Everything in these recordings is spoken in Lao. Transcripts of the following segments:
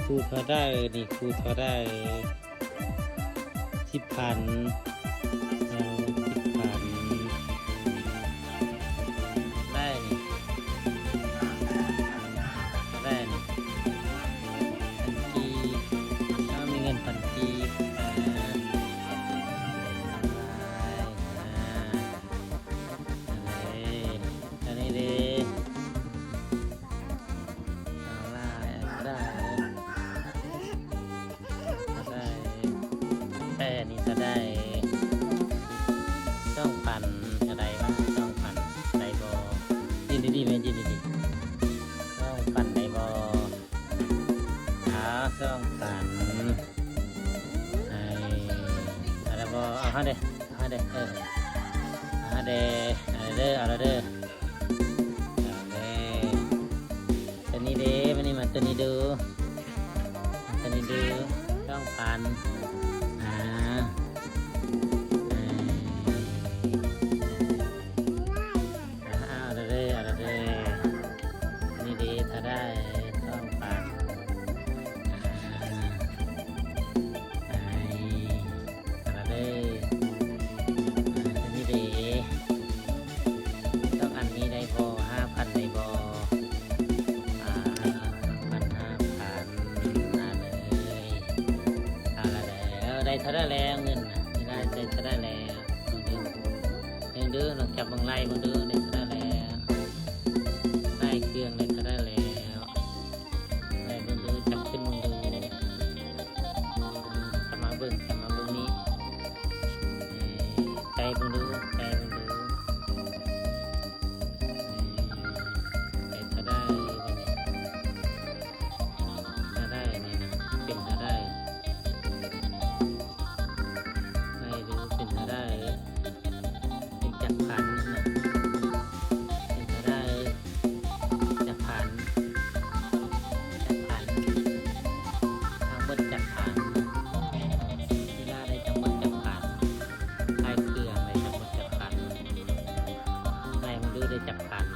ຄູ່ເທົ່າໃດນີ້? ຄູ່ເທົ່າໃດ? ສິບພັນ. ເອີ ສິບພັນ. ໄດ້ນີ້ ເທົ່າໃດນີ້? ພັນກີບ. ເອົາ ມີເງິນພັນກີບ. ເອີ ໄດ້ ອ່າ ອັນນີ້ເດ້ ອັນນີ້ເດ້ ເອົາລະ ໄດ້ ໄດ້ ແຕ່ນີ້ເທົ່າໃດ? ສອງພັນ. ເທົ່າໃດວະ? ສອງພັນ ໄດ້ບໍ່? ຢືນດີໆແມ່ ຢືນດີໆ. ສອງພັນໄດ້ບໍ່? ເອົາ ສອງພັນ. ເອີ ເອົາລະບໍ່? ເອົາ ເອົາເດ້ ເອົາເດ້ ເອີ ເອົາເດ້ ເອົາເດ້ ເອົາລະເດີ ເອົາເດີ. ຕົວນີ້ເດ້ ມານີ້ ມາຕົວນີ້ດູ ຕົວນີ້ດູ ສອງພັນ. ອ່າ ເອີ ອ່າ ເອົາລະເດີ ເອົາລະເດີ. ນີ້ເດ້ ເທົ່າໃດ? ສອງພັນ. ອ່າ ເອົາລະເດີ ນີ້ເດ້ ສອງອັນນີ້ໄດ້ບໍ່? ຫ້າພັນໄດ້ບໍ່? ອ່າ ຫ້າພັນ ຫ້າພັນ. ມາເລີຍ ເອົາລະເດີ ໄດ້ເທົ່າໃດແລ້ວເງິນນະ? ໄດ້ ໄດ້ເທົ່າໃດແລ້ວ? ເບິ່ງດູ ເບິ່ງດູ ລອງຈັບເບິ່ງໄລ່ເບິ່ງດູ ໄດ້ເທົ່າໃດແລ້ວ? ໄລ່ເຄື່ອງໄດ້ເທົ່າໃດແລ້ວ? ໄລ່ເບິ່ງດູ ຈັບຂຶ້ນເບິ່ງດູ ຈັບມາເບິ່ງ ຈັບມາເບິ່ງນີ້ ເອີ ໄລ່ເບິ່ງດູ ໄລ່ເບິ່ງດູ ເອີ ໄດ້ເທົ່າໃດບັດນີ້? ເທົ່າໃດນີ້ນະ ເປັນເທົ່າໃດ? ໄລ່ດູ ເປັນເທົ່າໃດ? ເປັນຈັກພັນນະ? ເປັນເທົ່າໃດ? ຈັກພັນ? ຈັກພັນ? ທັງໝົດຈັກພັນ? ເວລາໄດ້ທັງໝົດຈັກພັນ? ໄລ່ເຄື່ອງໄດ້ທັງໝົດຈັກພັນ? ໄລ່ເບິ່ງດູ ໄດ້ຈັກພັນ?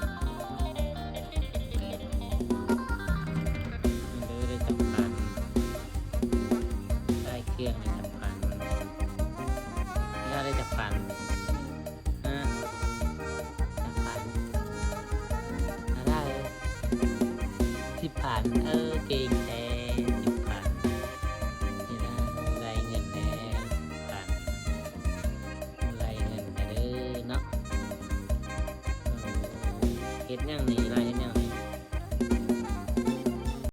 ເບິ່ງດູ ໄດ້ຈັກພັນ? ໄລ່ເຄື່ອງໄດ້ຈັກພັນ? ເວລາໄດ້ຈັກພັນ? ຮະ ຈັກພັນ? ເທົ່າໃດ? ສິບພັນ. ເອີ ເກັ່ງແທ້